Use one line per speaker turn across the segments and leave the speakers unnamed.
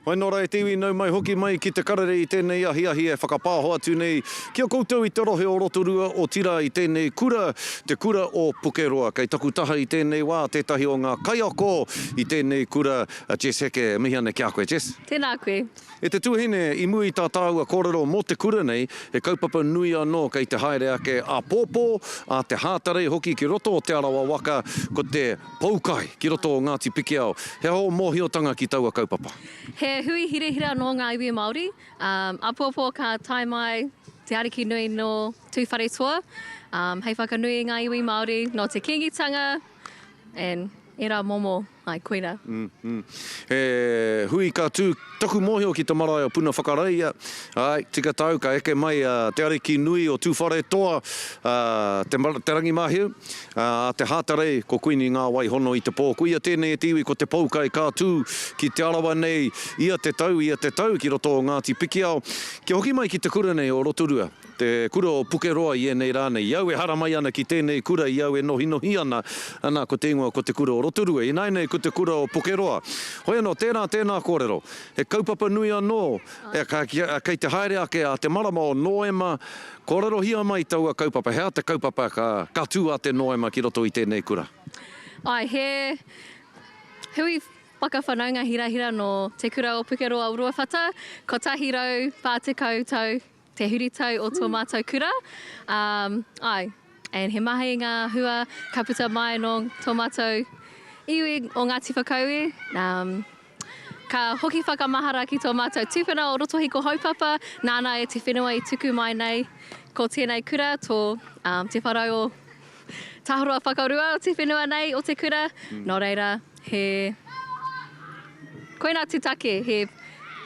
Whai nō rā e te iwi, nau mai hoki mai ki te karere i tēnei ahiahi e whakapāho atu nei ki a koutou i te rohe o Rotorua, otirā i tēnei kura, te kura o Pukeroa. Kei taku taha i tēnei wā tētahi o ngā kaiako i tēnei kura, a Jess Heke. E mihi ana ki a koe, Jess.
Tēnā koe.
E te tuahine, i mua i tā tāua kōrero mō te kura nei, he kaupapa nui anō kei te haere ake āpōpō, ā te Hātarei hoki ki roto o Te Arawa waka, ko te Poukai ki roto o Ngāti Pikiao. He aha ō mōhiotanga ki taua kaupapa?
He hui hirahira nō ngā iwi Māori. Āpōpō ka tae mai te ariki nui nō Tūwharetoa hei whakanui i ngā iwi Māori nō te Kīngitanga and ērā momo, āe, koirā.
He hui ka tū taku mōhio ki te marae o Puna Whakaraia, āe, tika tāu, ka eke mai a Te Ariki nui o Tūwharetoa, a Te Te Rangimāheu, a Te Hātarei, ko Kuini Ngā Waihono i te pō. Koia tēnei e te iwi ko Te Poukai ka tū ki Te Arawa nei ia te tau, ia te tau ki roto o Ngāti Pikiao. Kia hoki mai ki te kura nei o Rotorua. Te kura o Pukeroa i ēnei rā nei. I au e haramai ana ki tēnei kura i au e nohinohi ana, ana ko te ingoa ko te kura o Rotorua. Ināianei ko te kura o Pukeroa. Hoi anō, tērā tēnā kōrero. He kaupapa nui anō kei te haere ake a te marama o Nōema. Kōrerohia mai taua kaupapa. He aha te kaupapa ka tū a te Nōema ki roto i tēnei kura?
Āe, he hui whakawhanaunga hirahira nō Te Kura o Pukeroa Oruawhata, 140 tau Te huritau o tō mātou kura, um, āe, and he maha i ngā hua ka puta mai nō tō mātou iwi o Ngāti Whakaue, um, ka hoki whakamahara ki tō mātou tupuna o Rotohiko Haupapa, nāna e te whenua i tuku mai nei ko tēnei kura, tō um, te wharau o Taharoa Whakarua o te whenua nei o te kura, nō reira, He Koinā te take, he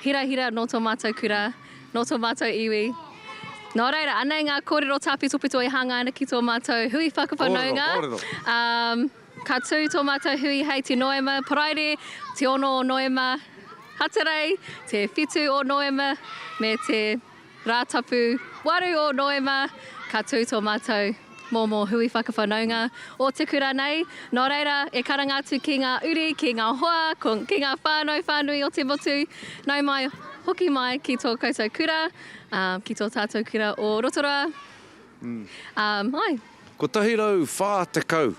hirahira nō tō mātou kura, nō tō mātou iwi. Nō reira, anei ngā kōrero tāpitopito e hāngai ana ki tō mātou hui whakawhanaunga.
Kōrero, kōrero.
Um, ka tū tō mātou hui hei te Noema, Paraire, te 6 o Noema, Hatarei, te 7 o Noema, me te Rātapu 8 o Noema, ka tū tō mātou momo hui whakawhanaunga o te kura nei. Nō reira, e karanga atu ki ngā uri, ki ngā hoa, ki ngā whānau whānui o te motu, nau mai, hoki mai ki tō koutou kura, ki tō tātou kura o Rotorua. Āe.
140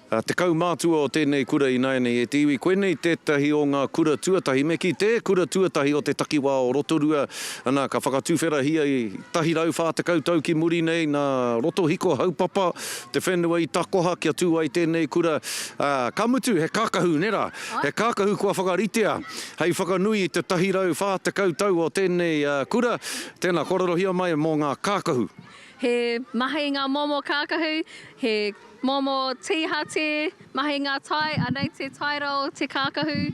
Te kaumātua o tēnei kura ināianei e te iwi, koinei tētahi o ngā kura tuatahi, me kī, te kura tuatahi o te takiwā o Rotorua, ana, ka whakatuwherahia i 140 tau ki muri nei nā Rotohiko Haupapa te whenua i takoha kia tū ai tēnei kura, ā, ka mutu he kākahu, nē rā, he kākahu kua whakaritea hei whakanui i te 140 tau o tēnei kura. Tēnā, kōrerohia mai mō ngā kākahu.
He maha i ngā momo kākahu, he. Momo tīhati, mahi ngā tae, anei te taera o te kākahu.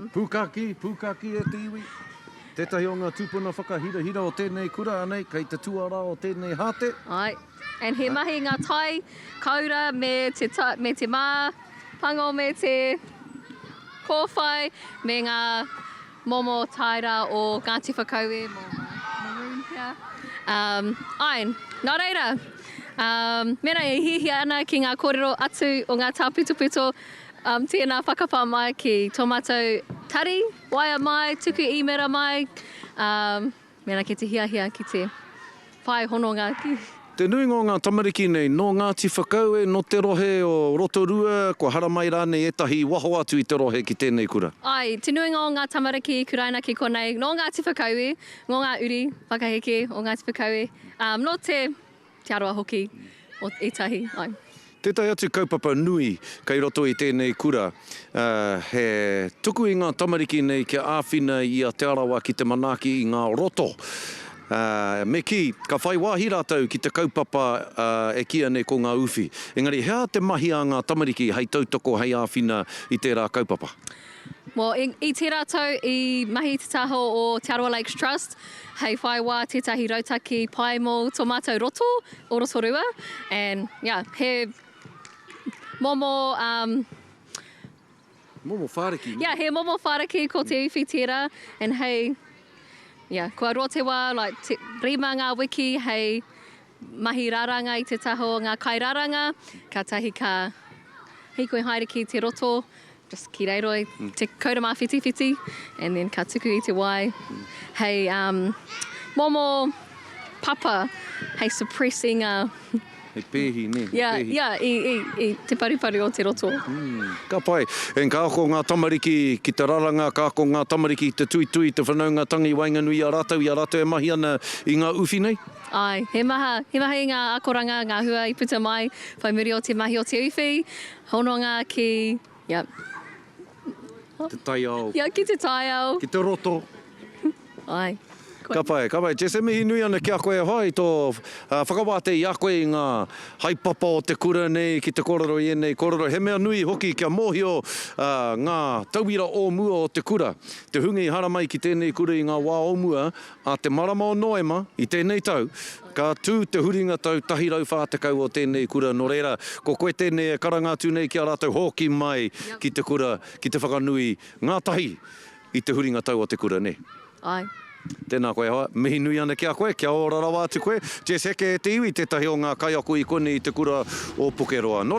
Pūkaki, pūkaki e te iwi. Tētahi o ngā tūpuna whakahirahira o tēnei kura, anei, kei te tuarā o tēnei hāte.
Āe, and he mahi ngā tae, koura me te, me te mā, pango me te kōwhai, me ngā Momo taera o Ngāti Whakaue, mō Maroon pea. Um, āe, nā reira, um, mēnā e hiahia ana ki ngā kōrero atu o ngā tāpitopito, um, tēnā whakapā mai ki tō mātou tari, waea mai, tuku īmera mai, um, Mēnā kei te hiahia ki te whai hononga ki.
Te nuinga o ngā tamariki nei, nō Ngāti Whakaue, nō te rohe o Rotorua, kua haramai rānei ētahi i waho atu i te rohe ki tēnei kura?
Āe, te nuinga o ngā tamariki i kuraina ki konei, nō Ngāti Whakaue, nō ngā uri whakaheke o Ngāti Whakaue, ā, nō te Te Arawa hoki o ētahi, āe.
Tētahi atu kaupapa nui kei roto i tēnei kura, he tuku i ngā tamariki nei kia āwhina i a Te Arawa ki te manaaki i ngā roto. Me kī, ka whai wāhi rātou ki te kaupapa e kīia nei ko ngā uwhi. Engari he aha te mahi a ngā tamariki hei tautoko, hei āwhina i tērā kaupapa?
Well, i, i tērā tau i mahi te taha o Te Arawa Lakes Trust hei whai wā tētahi rautaki pai mō tō mātou roto o Rotorua. And, yeah, he momo... Um,
momo whāriki.
Yeah, he momo whāriki ko te uwhi tērā. And hei, yeah, kua roa te wā, like, te, rima ngā wiki hei mahi raranga i te taha o ngā kairaranga, kātahi ka hīkoi haere ki te roto. Just ki reira i te koura māwhitiwhiti and then ka tuku i te wai hei um, momo papa hei suppress i ngā
Hei pēhi, nē? Hei
Yeah,
pēhi.
yeah, i, i, i te paruparu o te roto.
Ka pai. And ka ako ngā tamariki ki te raranga, ka ako ngā tamariki ki te tuitui i te whanaungatanga i waenganui i a rātou, i a rātou e mahi ana i ngā uwhi nei?
Āe, he maha, he maha i ngā akoranga, ngā hua i puta mai whai muri o te mahi o te uwhi, hononga ki, yeah.
Te taiao.
Yeah, ki te taiao.
Ki te roto.
Āe.
Ka pai, ka pai. Jess, e mihi nui ana ki a koe e hoa i tō whakawātea i a koe i ngā haepapa o te kura nei ki te kōrero i ēnei kōrero. He mea nui hoki kia mōhio ngā tauira o mua o te kura, te hunga i haramai ki tēnei kura i ngā wā o mua, ā te marama o Noema i tēnei tau, ka tū te huringa tau 140 o tēnei kura. Nō reira, ko koe tēnei e karanga atu nei ki a rātou hoki mai ki te kura ki te whakanui ngātahi i te huringa tau o te kura, nē?
Āe.
Tēnā koe e hoa, mihi nui ana ki a koe, kia ora rawa atu koe. Jess Heke e te iwi, tētahi o ngā kaiako i konei i te kura o Pukeroa. Nō.